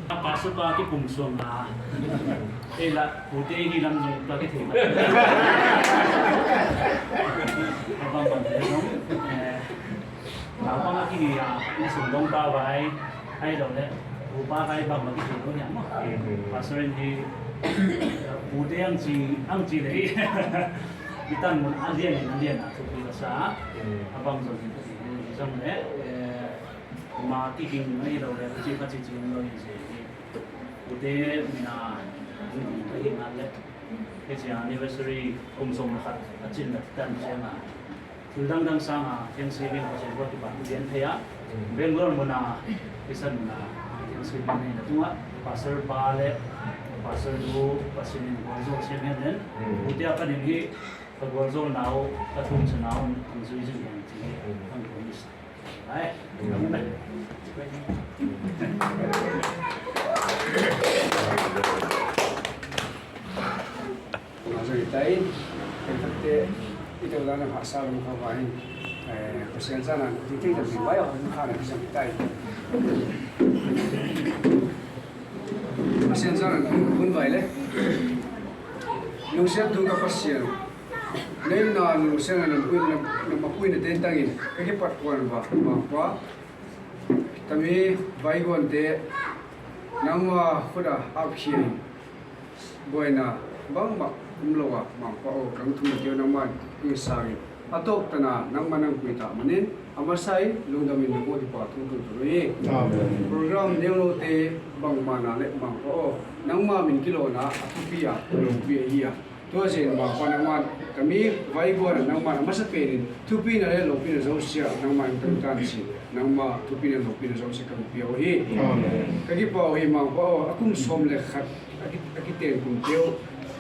A pastor pa ki kum suang a. Ei la pute hi lam zong pa ki thei. Abang bang zong. Naupang a kini a, na sung dong pa vai, ai lo le, upa vai bang ma kini lo hiam maw. Pastor in hi, pute ang ci, ang ci le hi. I tan mun a lian in a lian a thupi ka sa. A bang zong hi, hi zong le, ma kiking ai lo le, ci ka ci ci lo hi ci. Pute mina, ka hi ngal le. Hi ci anniversary kum sawm le khat a cin na tan ci a. Thil dangdang sanga Thanksgiving Pasian kua kipan pian thei a. Bangalore muna, Christian muna, Thanksgiving nei na tunga, Pastor pa le, Pastor tu Pasian in gualzo siam hen nen. Mm. Ute a panin hi ka gualzawlna uh, ka thumsana uh hong zui zui hen ci hi. Mm. Hong promise. Ai. Mm. Hong zui tai. Kan khat te i tawh dan a haksa lam kha vai. Eh, Pasian zan an ti te kan ti vai a hong kha na ti zang tai. Pasian zan an hun vai le. Lungsiat tu ka Pasian. Nei na lungsiat na pui na, na pui na ten tangin ka kipat kuan va, va, va. Tami vaiguante nangma khut a apkhia in buaina bangmah um lo a, Mangpa aw, kang thum keu nangman hing sangin a tawptana nangma nang pui ta manin a masa in lungdamin na muh hi pa thu tung tung hi. Amen. Program neu lote bangmah na le Mangpa aw, nangma min kilawna a thupi a lopi ahi a. Tua zin Mangpa nangman kami vaiguana nangman a masa penin thupina le lopina zosia nangman tangtan si nangma thupina lopina zosia kang piau hi. Amen. Ka kipau hi Mangpa aw, a kum sawm le khat a ki, a kiten kum piau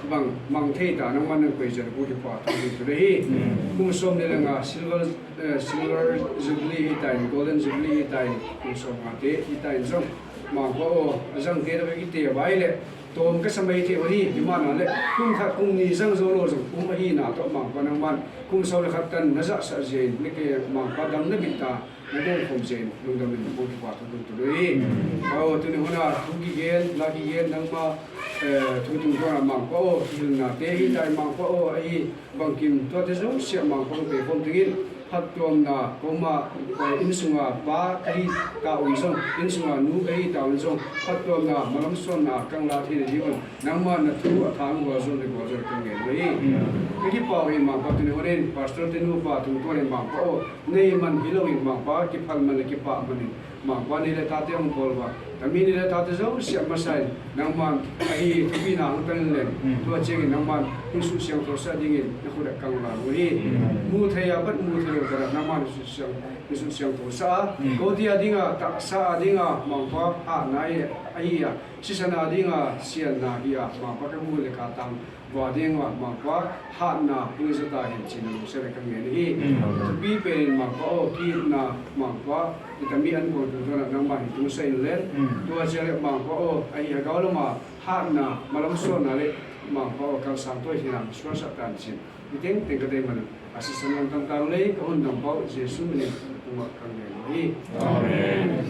bang mang thei ta nangman nang pei zan ku hi pa tu hi tu le hi. Amen. Kum sawm le nga silver, eh, silver jubilee hi ta in, golden jubilee hi ta in, kum sawm nga te hi ta in zong Mangpa aw, a zang te da ka kite vai le tawm ka sa mai thei uh hi, hi mana le kum khat kum ni zang zo lo zong kum ahi na tawh Mangpa nangman kum sawm le khat tan na zahsah zia in na ke Mangpa dam na bit ta na dong khom zia in lungdam in na pawh kipa thu tung tu hi. Aw, tuni hun a thu kigen la kigen nangma, eh, thu tung tuan a Mangpa aw, hilna te hi ta in Mangpa aw, ahi bangkim tuate zong siah Mangpa aw pe khom dingin phattuamna koma, eh, inn sunga pa ka hi ta un zong, inn sunga nu ka hi ta un zong, phattuamna malam suanna kang la thei na hi un, nangma na thu a thang gualzawh le gualzawh kang ngen uh hi. Ka kipau hi Mangpa tuni hun in Pastor te nupa tungtuan in Mangpa aw, nei man hi lo in Mangpa kiphal man le kipah man in Mangpa ni le tate hong pawl va, tami ni le tate zong siah masa in nangman ahi thupina hong tang in leng, tua ciangin nangman hong suh siangtho sa dingin na khut a kang la uh hi. Mu thei a pat mu thei lo kara nangman hong suh siang, hong suh siangtho sa a, ko tia dinga taksa a dinga Mangpa hatna ahi a, sisan a dinga sianna hi a, Mangpa ka mu le ka tang Bua ding mah Mangpa hatna hing zata hin cin lungsia le ka ngen hi. Thupi penin Mangpa aw, ki-itna Mangpa itami an kuang tungtawn ah nangmah hin tungsa in len. Tua cia le Mangpa aw, ahi a gau lama hatna malam suanna le Mangpa aw kalsang tuai hinam suansak tan cin. Hi tengteng ka tei man a sisan lam tangtang le ka hun dang pau Jesu min in kungah ka ngen hi. Amen.